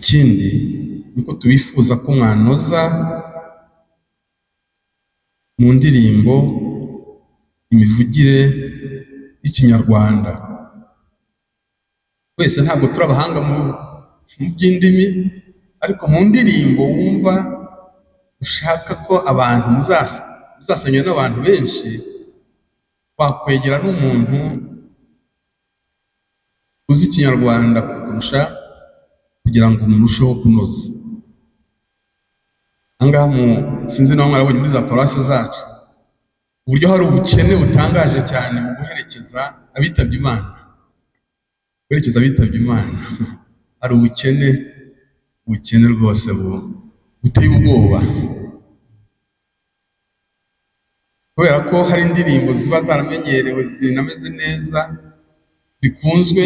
Ikindi ni uko tubifuza ko mwanoza mu ndirimbo imivugire y'Ikinyarwanda. Twese ntabwo turi abahanga mu by'indimi, ariko mu ndirimbo wumva ushaka ko abantu muzasangira n'abantu benshi, wakwegera n'umuntu uzi Ikinyarwanda kukurusha kugira ngo murusheho kunoza. Aha ngaha sinzi niba mwarabonye muri za paruwasi zacu uburyo hari ubukene butangaje cyane mu guherekeza abitabye Imana. Guherekeza abitabye Imana hari ubukene, ubukene rwose buteye ubwoba, kubera ko hari indirimbo ziba zaramenyerewe zinameze neza zikunzwe,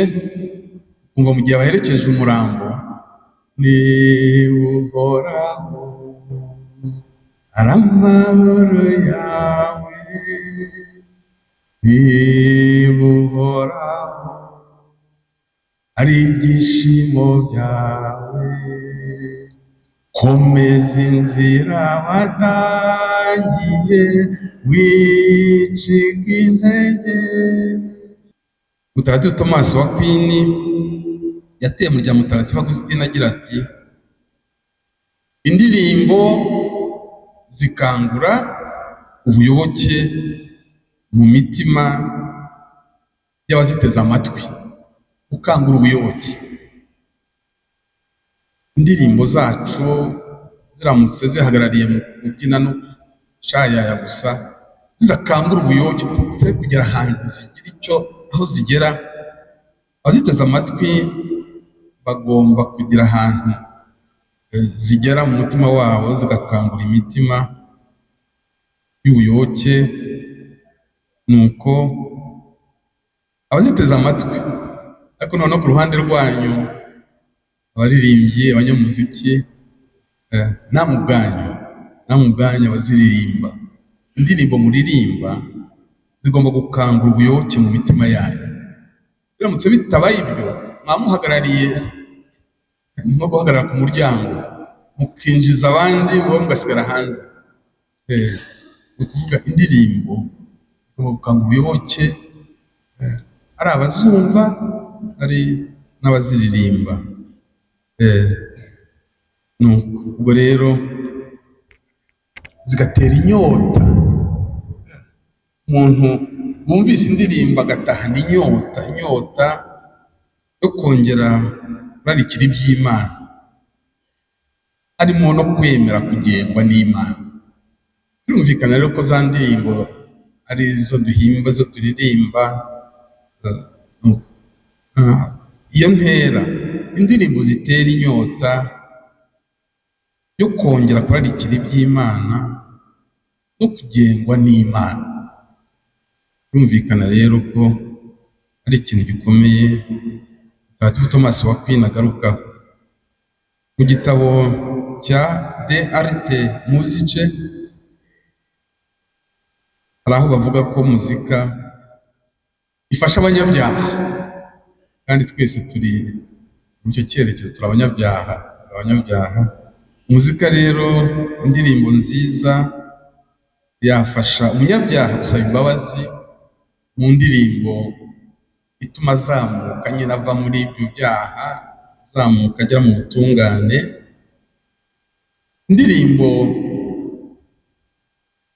ukumva mu gihe baherekeje umurambo niba Uhoraho ari amahoro yawe, niba Uhoraho ari ibyishimo byawe, komeza inzira watangiye wicika intege. Mutagatifu Tomasi wa Akwini yateye mu rya Mutagatifu Agusitini agira ati: indirimbo zikangura ubuyoboke mu mitima y'abaziteze amatwi. Gukangura ubuyoboke. Indirimbo zacu ziramutse zihagarariye mu kubyina no gushayaya gusa, zidakangura ubuyoboke, tutari kugera ahantu zigira icyo aho zigera, abaziteze amatwi bagomba kugira ahantu zigera mu mutima wabo, zigakangura imitima y'ubuyoboke. Nuko abaziteze amatwi, ariko noneho ku ruhande rwanyu abaririmbyi, abanyamuziki, namwe ubwanyu, namwe ubwanyu abaziririmba, indirimbo muririmba zigomba gukangura ubuyoboke mu mitima yanyu. Biramutse bitabaye ibyo, mwamuhagarariye ni nko guhagarara ku muryango mukinjiza abandi, wowe mugasigara hanze. Ni ukuvuga indirimbo igomba gukangura ubuyoboke, ari abazumva ari n'abaziririmba. Nuko ubwo rero zigatera inyota. Umuntu wumvise indirimbo agatahana inyota, inyota yo kongera kurarikira iby'Imana, harimo no kwemera kugengwa n'Imana. Birumvikana rero ko za ndirimbo ari izo duhimba, izo turirimba, iyo ntera, indirimbo zitera inyota yo kongera kurarikira iby'Imana no kugengwa n'Imana. Birumvikana rero ko ari ikintu gikomeye Mutagatifu Tomasi wa Akwini agarukaho. Mu gitabo cya De Arte Musicae hari aho bavuga ko muzika ifasha abanyabyaha, kandi twese turi muri icyo cyerekezo, turi abanyabyaha, abanyabyaha. Muzika rero, indirimbo nziza yafasha umunyabyaha gusaba imbabazi mu ndirimbo ituma azamuka nyine ava muri ibyo byaha, azamuka agera mu butungane. Indirimbo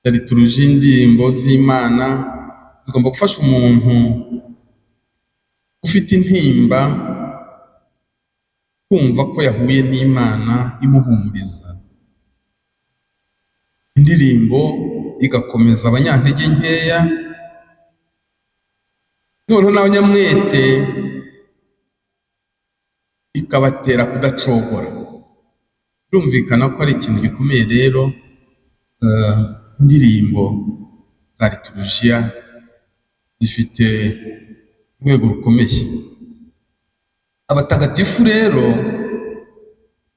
ya liturujia, indirimbo z'Imana zigomba gufasha umuntu ufite intimba kumva ko yahuye n'Imana imuhumuriza. Indirimbo igakomeza abanyantege nkeya, noneho n'abanyamwete ikabatera kudacogora. Birumvikana ko ari ikintu gikomeye rero, indirimbo za liturujia zifite urwego rukomeye. Abatagatifu rero,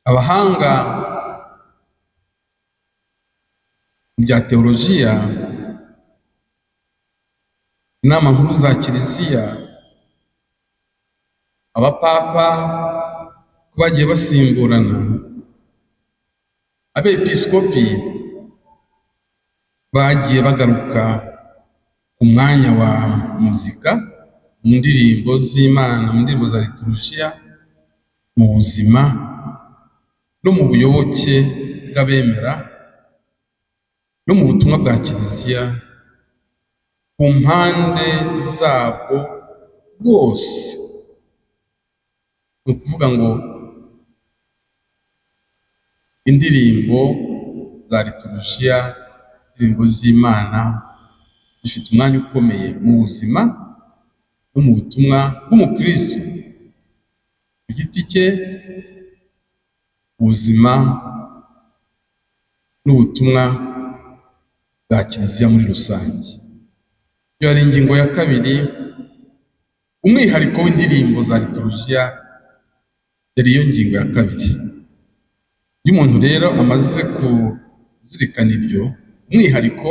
abahanga mu bya teolojiya, inama nkuru za kiliziya, abapapa, Ko bagiye basimburana, abepiskopi bagiye bagaruka ku mwanya wa muzika mu ndirimbo z'Imana, mu ndirimbo za liturujia, mu buzima no mu buyoboke bw'abemera no mu butumwa bwa Kiliziya ku mpande zabwo bwose. Ni ukuvuga ngo indirimbo za liturujia, indirimbo z'Imana zifite umwanya ukomeye mu buzima no mu butumwa bw'umukristo ku giti cye, ubuzima n'ubutumwa bwa Kiliziya muri rusange. Iyo ari ingingo ya kabiri, umwihariko w'indirimbo za liturujia yari iyo ngingo ya kabiri. Iyo umuntu rero amaze kuzirikana ibyo, umwihariko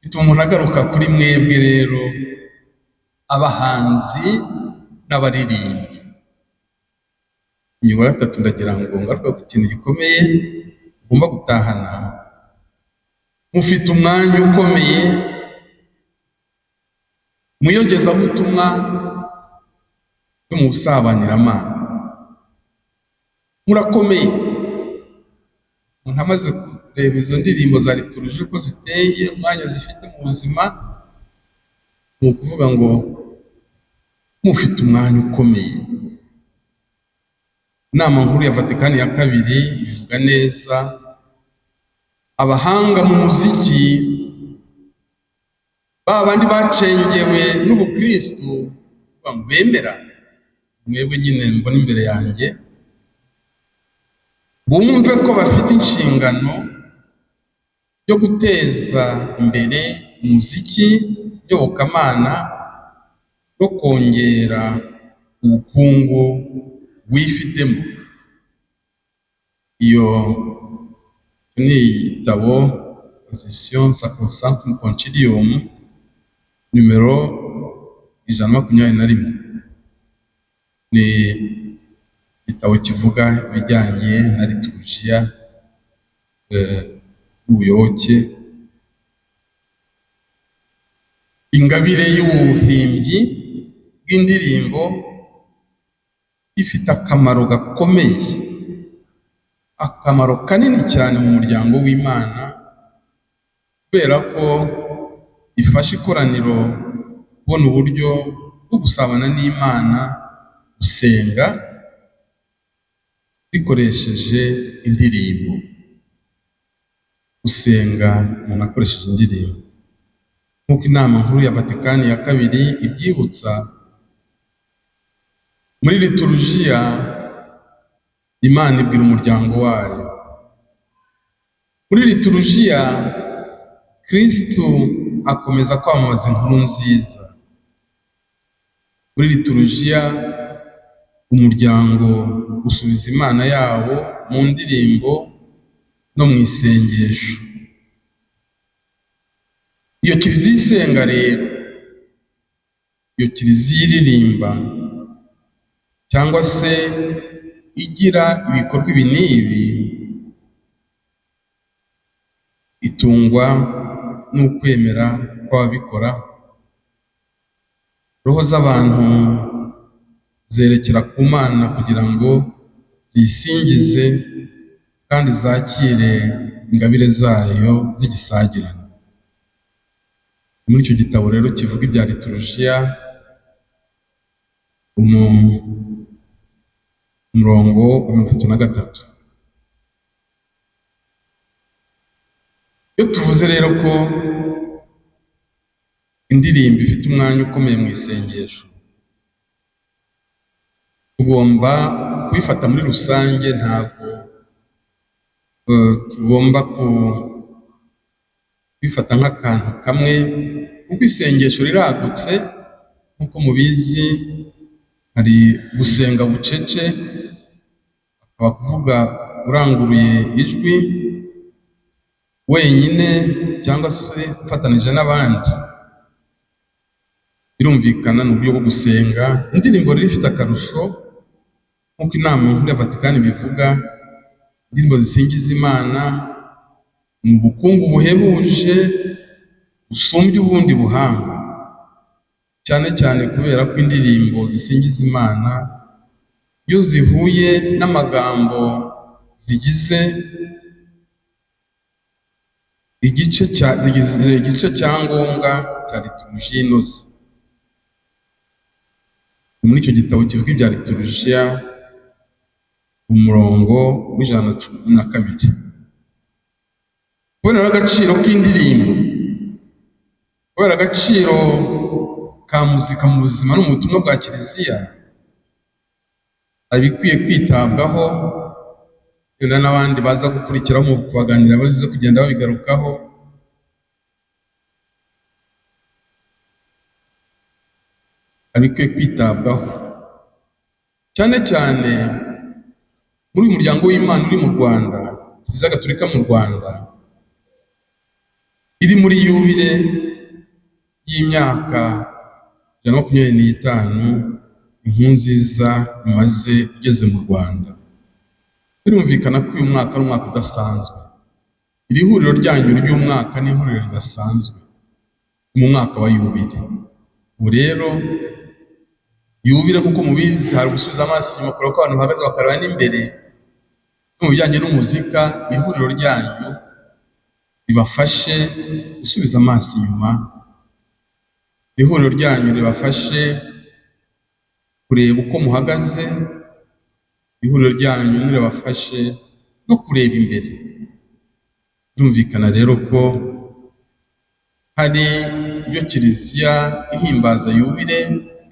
bituma umuntu agaruka kuri mwebwe rero, abahanzi n'abaririmbyi. Ingingo ya gatatu, ndagira ngo ngaruke ku kintu gikomeye ugomba gutahana. Mufite umwanya ukomeye mu iyogezabutumwa no mu busabaniramana. Murakomeye. Umuntu amaze kureba izo ndirimbo za liturujia uko ziteye, umwanya zifite mu buzima, ni ukuvuga ngo mufite umwanya ukomeye. Inama nkuru ya Vatikani ya kabiri ibivuga neza. Abahanga mu muziki, ba bandi bacengewe n'ubukristu bemera, mwebwe nyine mbona imbere yanjye, bumve ko bafite inshingano yo guteza imbere umuziki nyobokamana no kongera ubukungu wifitemo. Iyo ni igitabo Position Sacrosanctum Concilium, nimero 121. Ni igitabo kivuga ibijyanye na liturujia n'ubuyoboke. Ingabire y'ubuhimbyi bw'indirimbo ifite akamaro gakomeye, akamaro kanini cyane mu muryango w'Imana, kubera ko ifasha ikoraniro kubona uburyo bwo gusabana n'Imana, gusenga rikoresheje indirimbo. Gusenga umuntu akoresheje indirimbo, nk'uko inama nkuru ya Vatikani ya kabiri ibyibutsa, muri liturujia Imana ibwira umuryango wayo. Muri liturujia Kristu akomeza kwamamaza inkuru nziza. Muri liturujia umuryango usubiza Imana yawo mu ndirimbo no mu isengesho. Iyo kiliziya isenga rero, iyo kiliziya iririmba cyangwa se igira ibikorwa ibi n'ibi, itungwa n'ukwemera kw'ababikora. Roho z'abantu zerekera ku Mana kugira ngo ziyisingize kandi zakire ingabire zayo z'igisagirane. Muri icyo gitabo rero kivuga ibya liturujia, umurongo wa 33. Iyo tuvuze rero ko indirimbo ifite umwanya ukomeye mu isengesho, tugomba kubifata muri rusange, ntabwo tugomba kubifata nk'akantu kamwe, kuko isengesho riragutse. Nk'uko mubizi, hari gusenga bucece, hakaba kuvuga uranguruye ijwi wenyine cyangwa se ufatanije n'abandi. Birumvikana ni uburyo bwo gusenga. Indirimbo rero ifite akarusho Nk'uko Inama Nkuru ya Vatikani bivuga, indirimbo zisingiza Imana ni ubukungu buhebuje busumbye ubundi buhanga, cyane cyane kubera ko indirimbo zisingiza Imana iyo zihuye n'amagambo zigize igice cya ngombwa cya liturujiya inoze. Muri icyo gitabo kivuga ibya liturujiya, umurongo w'112. Kubera agaciro k'indirimbo, kubera agaciro ka muzika mu buzima no mu butumwa bwa Kiliziya, ibikwiye kwitabwaho, wenda n'abandi baza gukurikiraho mu kubaganira baza kugenda babigarukaho. Ibikwiye kwitabwaho cyane cyane muri uyu muryango w'Imana uri mu Rwanda, Kiliziya Gatolika mu Rwanda iri muri yubile y'imyaka 125 inkuru nziza imaze igeze mu Rwanda. Birumvikana ko uyu mwaka ari umwaka udasanzwe. Iri huriro ryanyu ry'umwaka ni ihuriro ridasanzwe mu mwaka wa yubile. Ubu rero yubile nk'uko mubizi, hari gusubiza amaso inyuma kureba ko abantu bahagaze bakareba n'imbere. No mu bijyanye n'umuzika, ihuriro ryanyu ribafashe gusubiza amaso inyuma, ihuriro ryanyu ribafashe kureba uko muhagaze, ihuriro ryanyu ribafashe no kureba imbere. Birumvikana rero ko hari ibyo Kiliziya ihimbaza yubile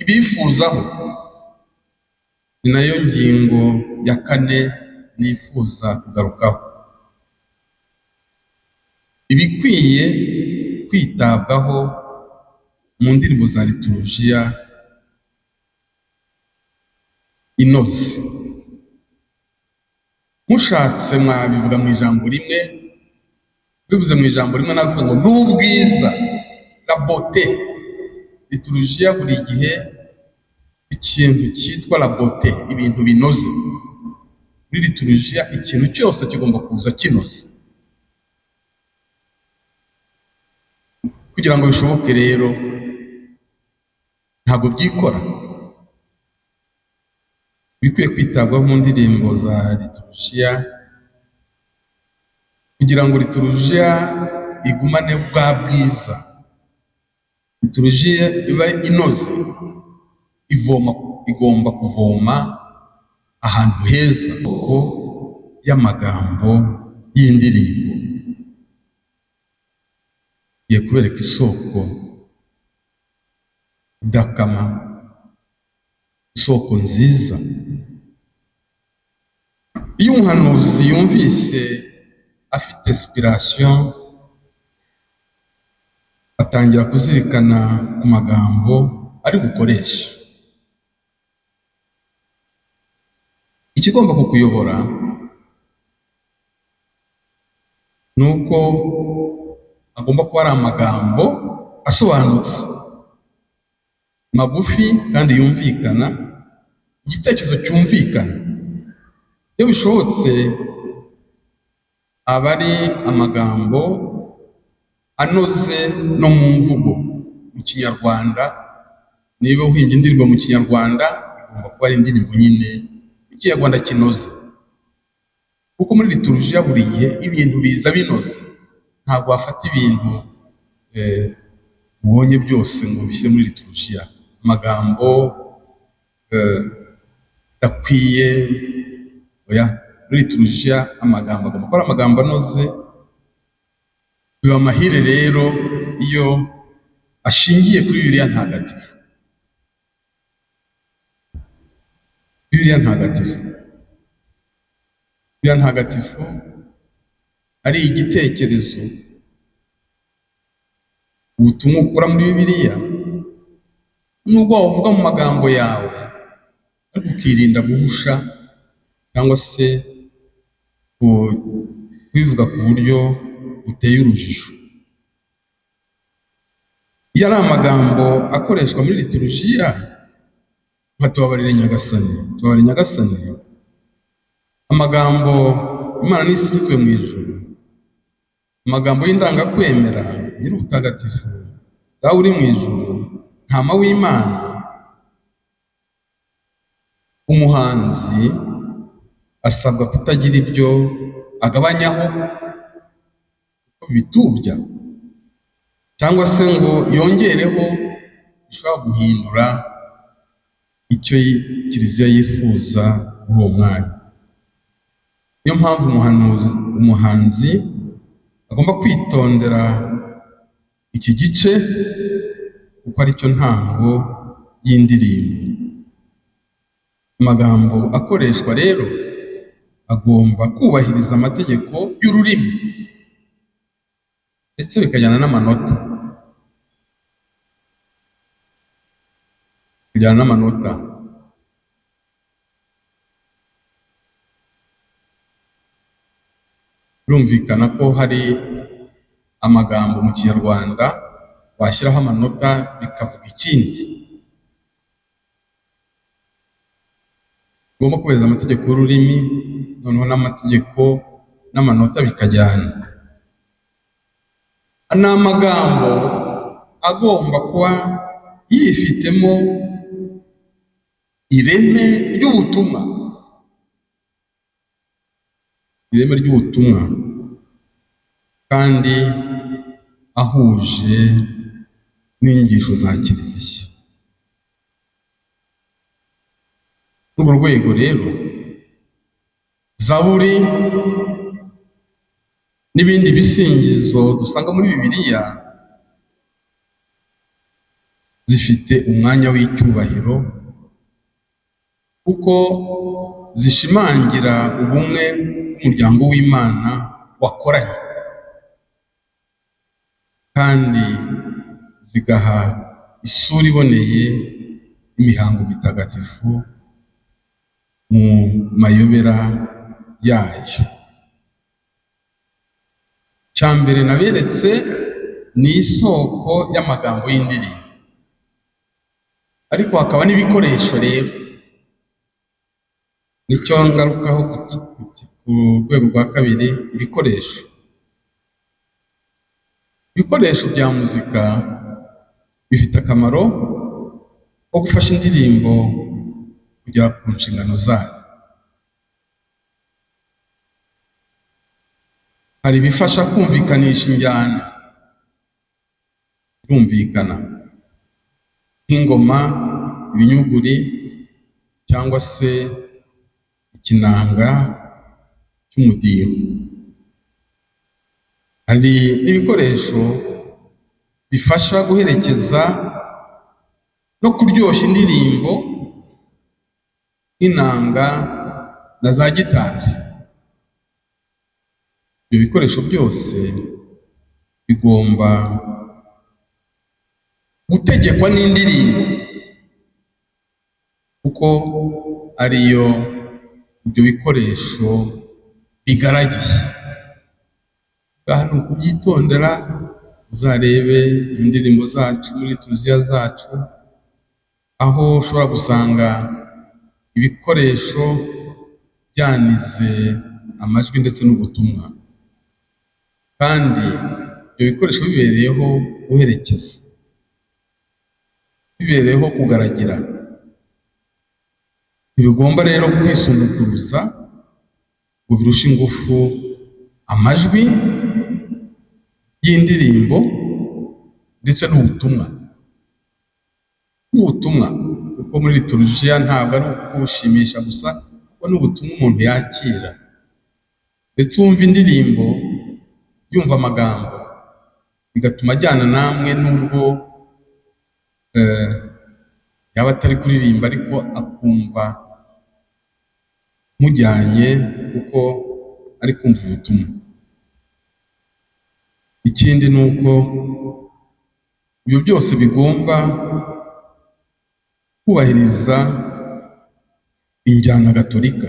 ibifuzaho. Ni nayo ngingo ya kane nifuza kugarukaho. Ibikwiye kwitabwaho mu ndirimbo za liturujiya inoze. Mushatse mwabivuga mu ijambo rimwe, bivuze mu ijambo rimwe navuga ngo n'ubwiza, la beauté. Liturujiya buri gihe ikintu cyitwa la beauté, ibintu binoze. Muri liturujiya ikintu cyose kigomba kuza kinoze. Kugira ngo bishoboke rero ntabwo byikora. Bikwiye kwitabwaho mu ndirimbo za liturujiya kugira ngo liturujiya igumane bwa bwiza, liturujiya iba inoze, igomba kuvoma ahantu heza ko y'amagambo y'indirimbo. Ngiye kubereka isoko idakama, isoko nziza. Iyo umuhanuzi yumvise afite inspiration, atangira kuzirikana ku magambo ari bukoreshe. Ikigomba kukuyobora ni uko agomba kuba ari amagambo asobanutse, magufi kandi yumvikana, igitekerezo cyumvikana. Iyo bishobotse aba ari amagambo anoze no mu mvugo mu Kinyarwanda. Niba uhimbye indirimbo mu Kinyarwanda, igomba kuba ari indirimbo nyine Ikinyarwanda kinoze, kuko muri liturujiya buri gihe ibintu biza binoze. Ntabwo wafata ibintu ubonye byose ngo ubishyire muri liturujiya. Amagambo adakwiye, oya. Muri liturujiya amagambo agomba kuba ari amagambo anoze. Biba amahire rero iyo ashingiye kuri Bibiliya Ntagatifu. Bibiliya Ntagatifu, Bibiliya Ntagatifu ari igitekerezo, ubutumwa ukura muri Bibiliya, nubwo wavuga mu magambo yawe, ariko ukirinda guhusha cyangwa se kubivuga ku buryo buteye urujijo. Iyo ari amagambo akoreshwa muri liturujiya, Nka "Tubabarire Nyagasani, tubabarire Nyagasani", amagambo "Imana nisingizwe mu ijuru", amagambo y'indangakwemera "Nyir'ubutagatifu, Dawe uri mu ijuru, Ntama w'Imana", umuhanzi asabwa kutagira ibyo agabanyaho kuko bitubya, cyangwa se ngo yongereho bishobora guhindura icyo Kiliziya yifuza muri uwo mwanya. Niyo mpamvu umuhanzi agomba kwitondera iki gice, kuko aricyo ntango y'indirimbo. Amagambo akoreshwa rero agomba kubahiriza amategeko y'ururimi, ndetse bikajyana n'amanota. Kujyana n'amanota. Birumvikana ko hari amagambo mu Kinyarwanda washyiraho amanota bikavuga ikindi. Ugomba kubahiriza amategeko y'ururimi, noneho n'amategeko n'amanota bikajyana. Ni amagambo agomba kuba yifitemo ireme ry'ubutumwa. Ireme ry'ubutumwa kandi ahuje n'inyigisho za Kiliziya. Muri urwo rwego rero, zaburi n'ibindi bisingizo dusanga muri Bibiliya zifite umwanya w'icyubahiro, kuko zishimangira ubumwe bw'umuryango w'Imana wakoranye, kandi zigaha isura iboneye imihango mitagatifu mu mayobera yayo. Icya mbere naberetse ni isoko y'amagambo y'indirimbo, ariko hakaba n'ibikoresho rero. Nicyo ngarukaho ku rwego rwa kabiri, ibikoresho. Ibikoresho bya muzika bifite akamaro ko gufasha indirimbo kugera ku nshingano zayo. Hari ibifasha kumvikanisha injyana, birumvikana, nk'ingoma, ibinyuguri cyangwa se ikinanga cy'umudiho. Hari n'ibikoresho bifasha guherekeza no kuryoshya indirimbo nk'inanga na za gitari. Ibyo bikoresho byose bigomba gutegekwa n'indirimbo, kuko ariyo ibyo bikoresho bigaragiye. Aha ni ukubyitondera, uzarebe indirimbo zacu muri liturujia zacu, aho ushobora gusanga ibikoresho byanize amajwi ndetse n'ubutumwa, kandi ibyo bikoresho bibereyeho guherekeza, bibereyeho kugaragira. Ntibigomba rero kwisumbukuruza ngo birushe ingufu amajwi y'indirimbo ndetse n'ubutumwa. N'ubutumwa kuko muri liturujia ntabwo ari ukushimisha gusa, kuko n'ubutumwa umuntu yakira, ndetse wumva indirimbo yumva amagambo bigatuma ajyana namwe, nubwo yaba atari kuririmba ariko akumva mujyanye kuko ari kumva ubutumwa. Ikindi ni uko ibyo byose bigomba kubahiriza injyana gatolika.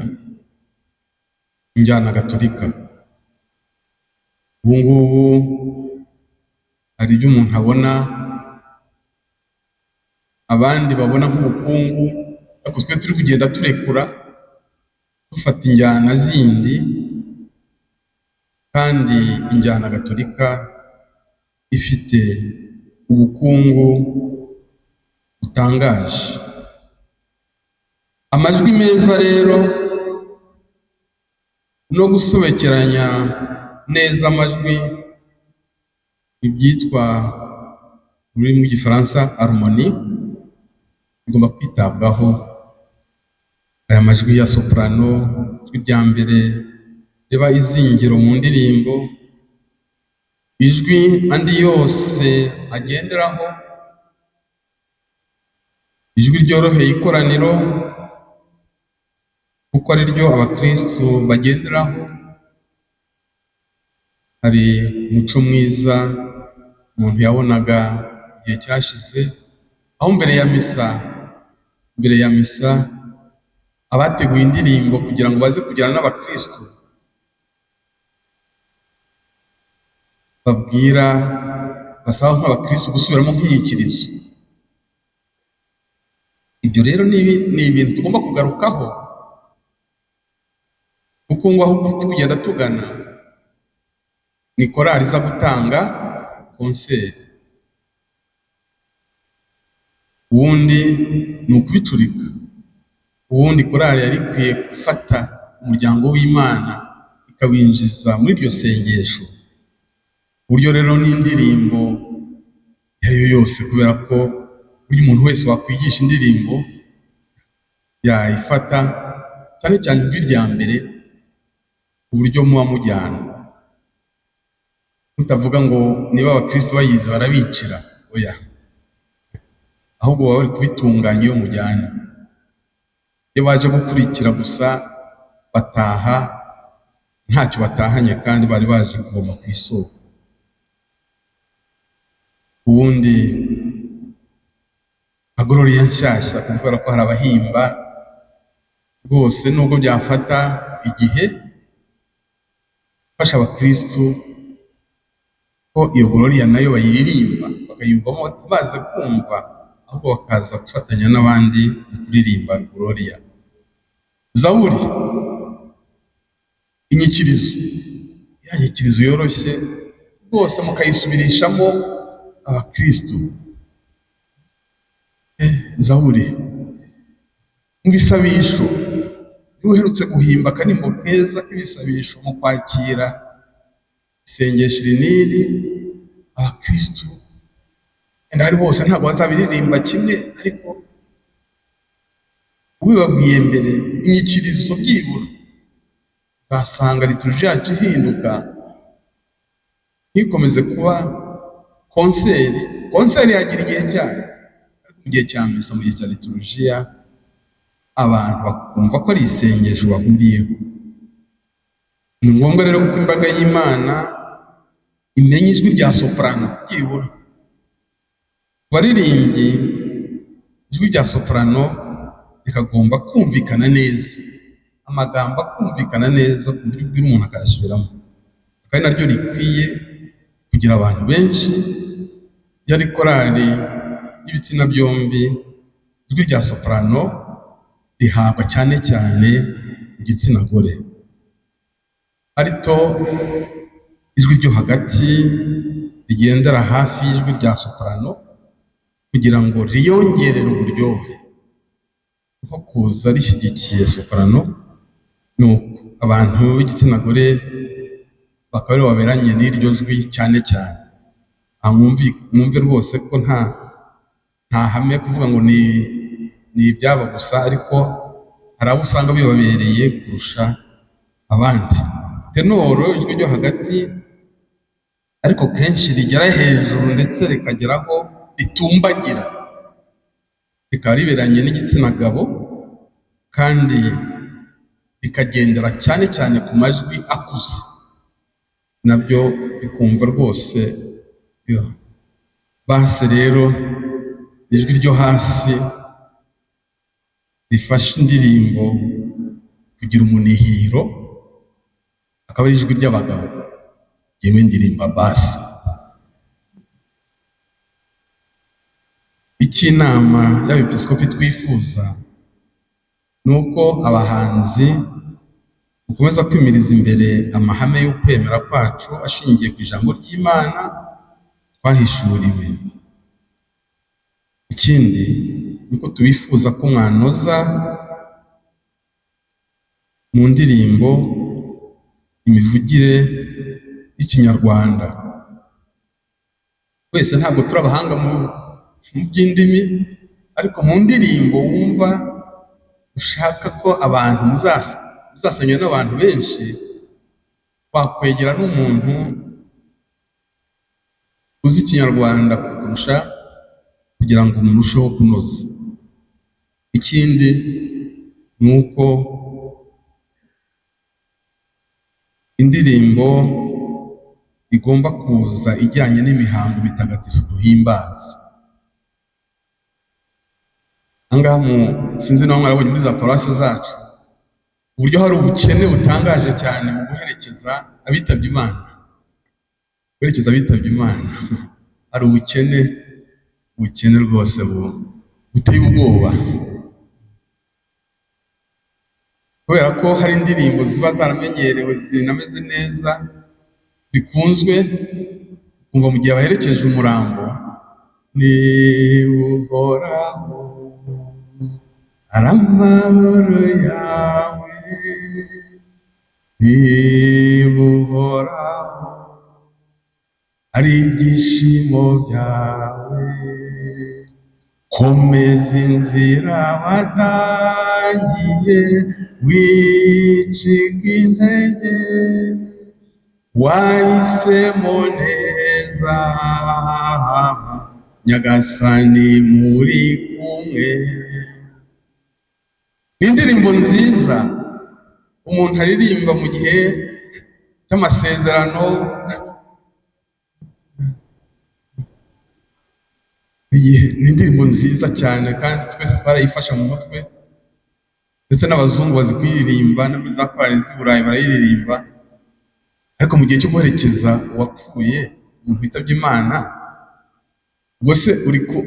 Injyana gatolika ubu ngubu hari ibyo umuntu abona abandi babona nk'ubukungu, Ariko twe turi kugenda turekura, dufata injyana zindi, kandi injyana gatolika ifite ubukungu butangaje. Amajwi meza rero no gusobekeranya neza amajwi, ibyitwa mu rurimi rw'Igifaransa harmonie, bigomba kwitabwaho. Aya majwi ya soprano, ijwi rya mbere riba izingiro mu ndirimbo, ijwi andi yose agenderaho, ijwi ryoroheye ikoraniro kuko ari ryo abakristu bagenderaho. Hari umuco mwiza umuntu yabonaga igihe cyashize, aho mbere ya misa abateguye indirimbo kugira ngo baze kugirana n'abakristu babwira, basaba nk'abakristu gusubiramo nk'inyikirizo. Ibyo rero ni ibintu tugomba kugarukaho, kuko ngo aho tugenda tugana ni korali iza gutanga konseri, ubundi ni ukubicurika. Ubundi korali yari ikwiye gufata umuryango w'Imana ikawinjiza muri iryo sengesho, ku buryo rero n'indirimbo iyo ari yo yose, kubera ko burya umuntu wese wakwigisha indirimbo yayifata, cyane cyane ijwi rya mbere, ku buryo muba mujyana, mutavuga ngo niba abakristo bayizi barabicira, oya, ahubwo baba bari kubitunganya iyo mujyana. Iyo baje gukurikira gusa bataha ntacyo batahanye, kandi bari baje kuvoma ku isoko. Ubundi nka Gloria nshyashya, kubera ko hari abahimba rwose, nubwo byafata igihe, gufasha abakristu ko iyo Gloria nayo bayiririmba bakayumvamo baze kumva, ahubwo bakaza gufatanya n'abandi mu kuririmba Gloria. Zaburi, inyikirizo, ya nyikirizo yoroshye rwose mukayisubirishamo abakristu. Zaburi mu bisabisho, niba uherutse guhimba akarimbo keza k'ibisabisho mu kwakira isengesho iri n'iri, abakristu wenda ari bose ntabwo bazabiririmba kimwe, ariko ubibabwiye mbere, inyikirizo byibura uzasanga liturujia yacu ihinduka, ntikomeze kuba konseri. Konseri yagira igihe cyayo, ariko mu gihe cya misa, mu gihe cya liturujia, abantu bakumva ko ari isengesho bahuriyeho. Ni ngombwa rero ko imbaga y'Imana imenya ijwi rya soprano byibura. Ku baririmbyi, ijwi rya soprano rikagomba kumvikana neza, amagambo akumvikana neza ku buryo ubwira umuntu akayasubiramo, kandi naryo rikwiye kugira abantu benshi. Iyo ari korali y'ibitsina byombi, ijwi rya soprano rihabwa cyane cyane igitsina gore, ariko ijwi ryo hagati rigendera hafi y'ijwi rya soprano kugira ngo riyongerere uburyohe, nko kuza rishyigikiye soprano. Nuko abantu b'igitsina gore bakaba aribo baberanye n'iryo jwi cyane cyane. Mwumve rwose ko nta hame kuvuga ngo ni ibyabo gusa, ariko hari abo usanga bibabereye kurusha abandi. Tenoro, ijwi ryo hagati, ariko kenshi rigera hejuru ndetse rikageraho ritumbagira, rikaba riberanye n'igitsina gabo, kandi rikagendera cyane cyane ku majwi akuze, nabyo bikumva rwose. Base rero, ijwi ryo hasi rifasha indirimbo kugira umunihiro, akaba ari ijwi ry'abagabo. Yewe ndirimba base. Icyo inama y'abepiskopi twifuza Ni uko abahanzi mukomeza kwimiriza imbere amahame y'ukwemera kwacu ashingiye ku ijambo ry'Imana twahishuriwe. Ikindi ni uko tubifuza ko mwanoza mu ndirimbo imivugire y'Ikinyarwanda. Twese ntabwo turi abahanga mu by'indimi, ariko mu ndirimbo wumva ushaka ko abantu muzasangira n'abantu benshi, wakwegera n'umuntu uzi Ikinyarwanda kurusha kugira ngo murusheho kunoza. Ikindi ni uko indirimbo igomba kuza ijyanye n'imihango mitagatifu duhimbaza. Ahangaha sinzi niba mwarabonye muri za paruwasi zacu uburyo hari ubukene butangaje cyane mu guherekeza abitabye Imana. Guherekeza abitabye Imana hari ubukene, ubukene rwose buteye ubwoba, kubera ko hari indirimbo ziba zaramenyerewe zinameze neza zikunzwe, ukumva mu gihe baherekeje umurambo ni Uhoraho ari amahoro yawe, niba Uhoraho ari ibyishimo byawe, komeza inzira watangiye, wicika intege, wahisemo neza, Nyagasani muri kumwe. Ni indirimbo nziza umuntu aririmba mu gihe cy'amasezerano, ni indirimbo nziza cyane kandi twese twarayifashe mu mutwe, ndetse n'abazungu bazi kuyiririmba, no muri za korali z'i Burayi barayiririmba. Ariko mu gihe cyo guherekeza uwapfuye, umuntu witabye Imana, ubwo se uri ku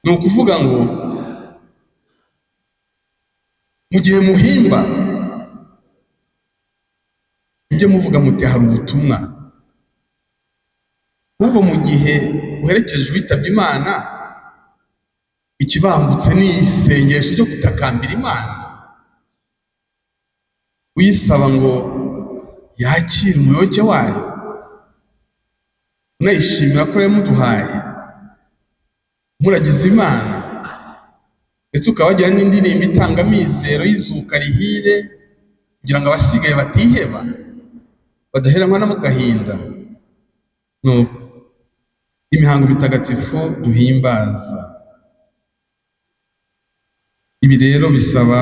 ni ukuvuga ngo mu gihe muhimba mujye muvuga muti hari ubutumwa. Ahubwo mu gihe uherekeje uwitabye Imana, ikibambutse ni isengesho ryo gutakambira Imana, uyisaba ngo yakire umuyoboke wayo, unayishimira ko yamuduhaye, muragiza Imana, ndetse ukabagira n'indirimbo itanga amizero y'izuka rihire, kugira ngo abasigaye batiheba, badaheranwa n'agahinda. Nuko imihango mitagatifu duhimbaza. Ibi rero bisaba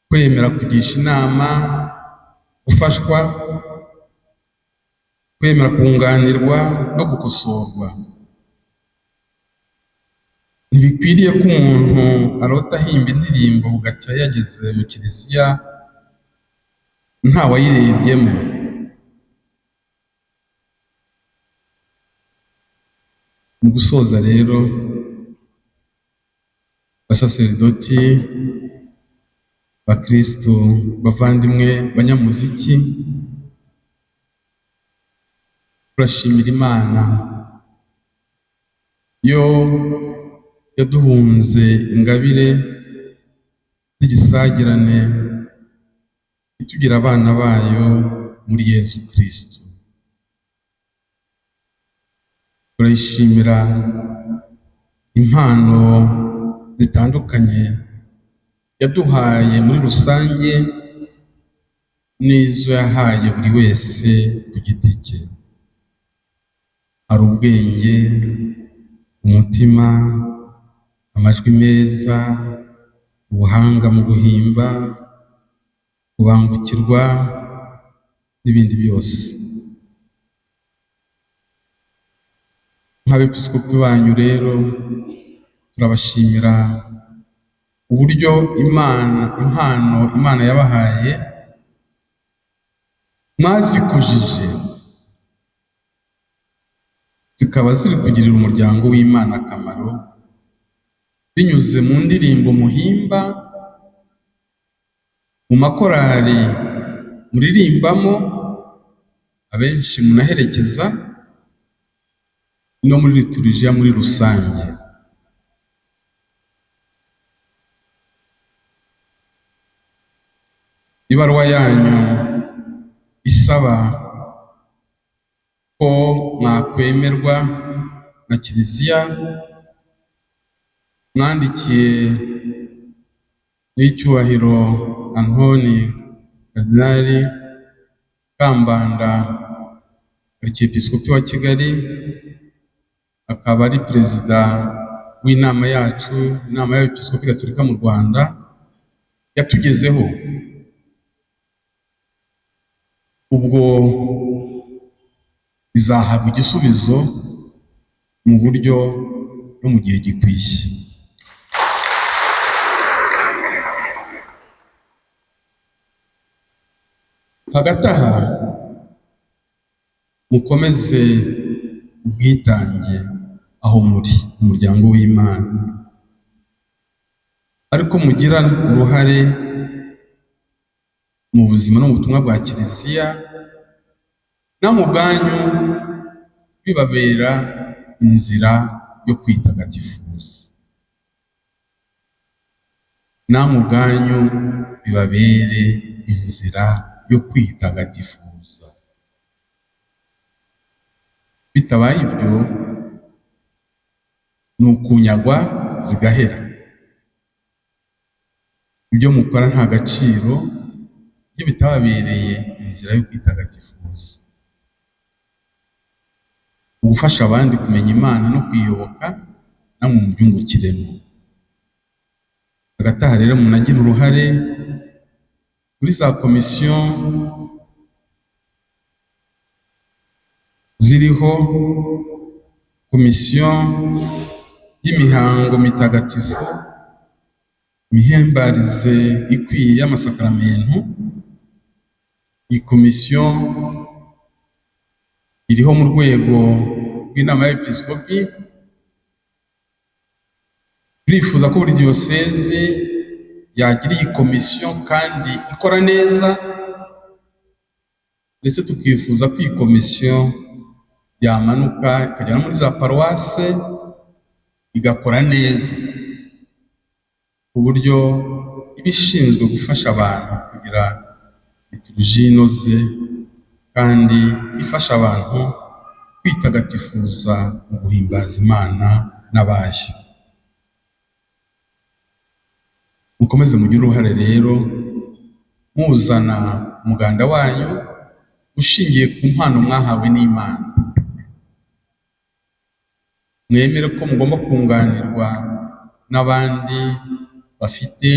kwemera kugisha inama, gufashwa, kwemera kunganirwa no gukosorwa. Ntibikwiriye ko umuntu arota ahimba indirimbo bugacya yageze mu kiliziya ntawayirebyemo. Mu gusoza rero, basaseridoti, bakristo, bavandimwe, banyamuziki, turashimira Imana yo yaduhunze ingabire z'igisagirane, itugira abana bayo muri Yezu Kristo. Turayishimira impano zitandukanye yaduhaye muri rusange n'izo yahaye buri wese ku giti cye. Hari ubwenge, umutima, amajwi meza, ubuhanga mu guhimba, kubangukirwa n'ibindi byose. Nk'abepiskopi banyu rero turabashimira uburyo Imana, impano Imana yabahaye mwazikujije, zikaba ziri kugirira umuryango w'Imana akamaro binyuze mu ndirimbo muhimba, mu makorali muririmbamo, abenshi munaherekeza, no muri liturujia muri rusange. Ibaruwa yanyu isaba ko mwakwemerwa na Kiliziya mwandikiye n'icyubahiro Antoni Karidinali Kambanda, Arkiyepiskopi wa Kigali, akaba ari perezida w'inama yacu, inama y'Abepiskopi Gatolika mu Rwanda, yatugezeho. Ubwo izahabwa igisubizo mu buryo no mu gihe gikwiye. Hagati aha mukomeze ubwitange aho muri mu muryango w'Imana, ariko mugira uruhare mu buzima no mu butumwa bwa Kiliziya, namwe ubwanyu bibabera inzira yo kwitagatifuza, namwe ubwanyu bibabere inzira yo kwitagatifuza. Bitabaye ibyo ni ukunyagwa zigahera. Ibyo mukora nta gaciro iyo bitababereye inzira yo kwitagatifuza. Mu gufasha abandi kumenya Imana no kuyiyoboka, namwe mubyungukiremo. Hagati aha rero munagira uruhare muri za komisiyo ziriho, komisiyo y'imihango mitagatifu, imihimbarize ikwiye y'amasakaramentu. Iyi komisiyo iriho mu rwego rw'inama y'Abepiskopi. Turifuza ko buri diyosezi yagira iyi komisiyo kandi ikora neza, ndetse tukifuza ko iyi komisiyo yamanuka ikagera muri za paruwase igakora neza, ku buryo iba ishinzwe gufasha abantu kugira liturujia inoze kandi ifasha abantu kwitagatifuza mu guhimbaza Imana n'abayo. Mukomeze mugire uruhare rero muzana umuganda wanyu ushingiye ku mpano mwahawe n'Imana. Mwemere ko mugomba kunganirwa n'abandi bafite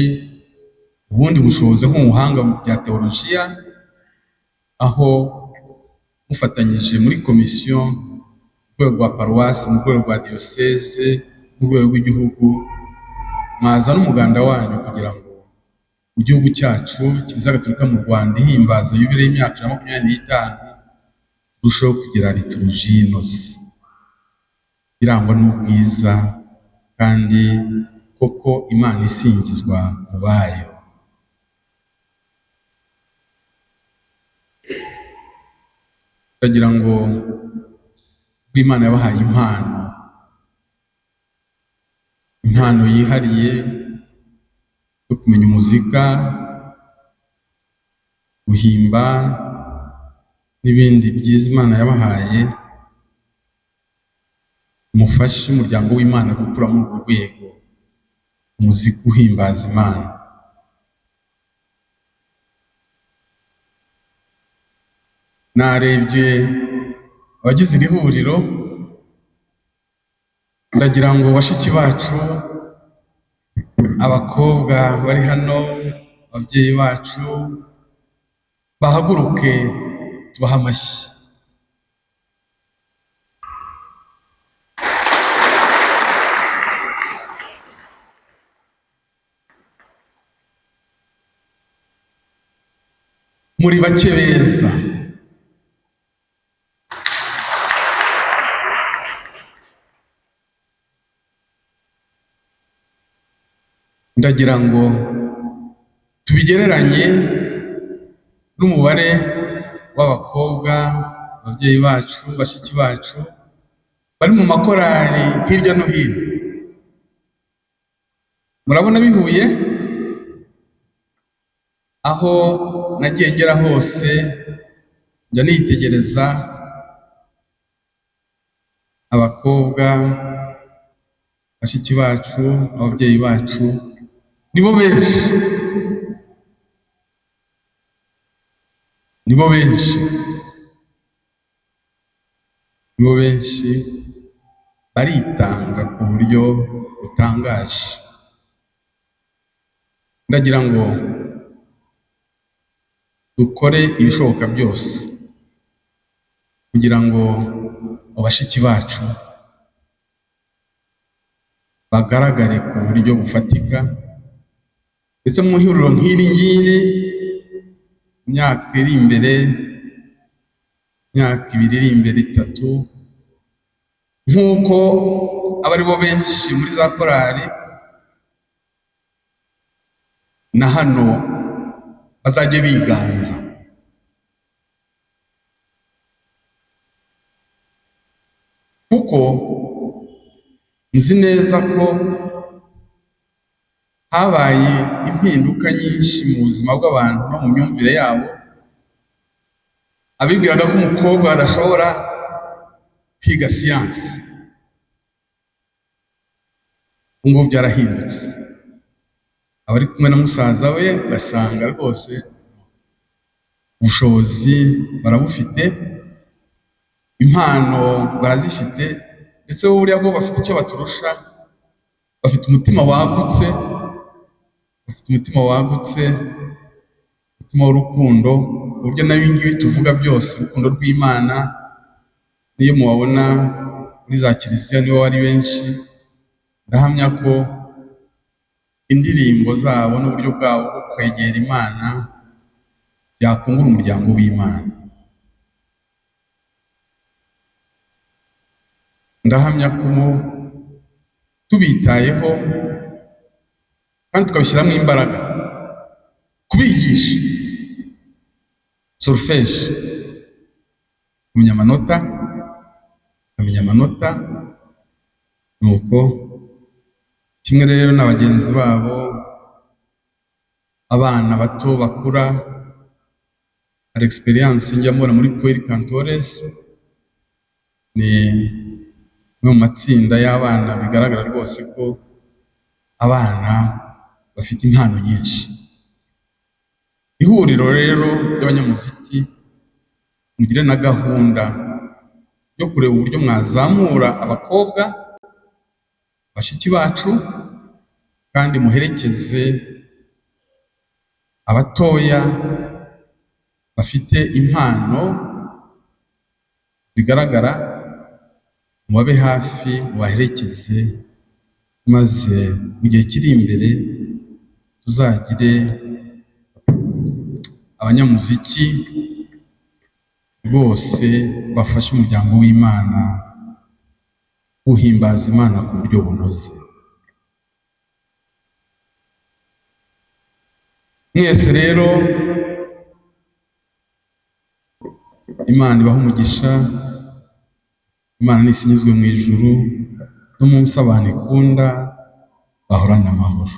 ubundi bushobozi nk'ubuhanga mu bya teolojiya, aho mufatanyije muri komisiyo mu rwego rwa paruwasi, mu rwego rwa diyoseze, mu rwego rw'igihugu, mwazana umuganda wanyu kugira ngo mu gihugu cyacu Kiliziya Gatolika mu Rwanda ihimbaza yubile y'imyaka 125 turusheho kugira liturujia inoze irangwa n'ubwiza kandi koko Imana isingizwa mu bayo. Ndagira ngo Imana yabahaye impano, impano yihariye yo kumenya umuzika, guhimba n'ibindi byiza Imana yabahaye. Mufashe umuryango w'Imana gukura muri urwo rwego, umuziki uhimbaza Imana. Narebye abagize iri huriro, ndagira ngo bashiki bacu, abakobwa bari hano, ababyeyi bacu bahaguruke tubahe amashyi. Muri bake beza. Ndagira ngo tubigereranye n'umubare w'abakobwa, ababyeyi bacu, bashiki bacu bari mu makorali hirya no hino. Murabona bihuye? Aho nagiye ngera hose njya nitegereza abakobwa, bashiki bacu, ababyeyi bacu, nibo benshi, nibo benshi, nibo benshi baritanga ku buryo butangaje. Ndagira ngo dukore ibishoboka byose kugira ngo bashiki bacu bagaragare ku buryo bufatika, ndetse mu ihuriro nk'iri ngiri, mu myaka iri imbere, imyaka 2 iri imbere, 3, nk'uko aba ari bo benshi muri za korali, na hano bazajye biganza. Kuko nzi neza ko habaye impinduka nyinshi mu buzima bw'abantu no mu myumvire yabo. Abibwiraga ko umukobwa adashobora kwiga siyansi, ubu ngubu byarahindutse. Abari kumwe na musaza we basanga rwose ubushobozi barabufite, impano barazifite, ndetse bo buriya bwo bafite icyo baturusha, bafite umutima wagutse, bafite umutima wagutse, umutima w'urukundo, ku buryo n'ibi ngibi tuvuga byose, urukundo rw'Imana, niyo mubabona muri za kiliziya nibo bari benshi. Ndahamya ko indirimbo zabo n'uburyo bwabo bwo kwegera Imana byakungura umuryango w'Imana. Ndahamya ko tubitayeho kandi tukabishyiramo imbaraga, kubigisha solfège, kumenya amanota, kumenya amanota, nuko kimwe rero na bagenzi babo, abana bato bakura, hari experience njya mbona muri Pueri Cantores, ni no mu matsinda y'abana, bigaragara rwose ko abana bafite impano nyinshi. Ihuriro rero ry'abanyamuziki, mugire na gahunda yo kureba uburyo mwazamura abakobwa, bashiki bacu, kandi muherekeze abatoya bafite impano zigaragara, mubabe hafi, mubaherekeze, maze mu gihe kiri imbere tuzagire abanyamuziki bose bafashe umuryango w'Imana guhimbaza Imana ku buryo bunoze. Mwese rero Imana ibahe umugisha, Imana nisinyizwe mu ijuru, no munsi abantu ikunda bahorana amahoro.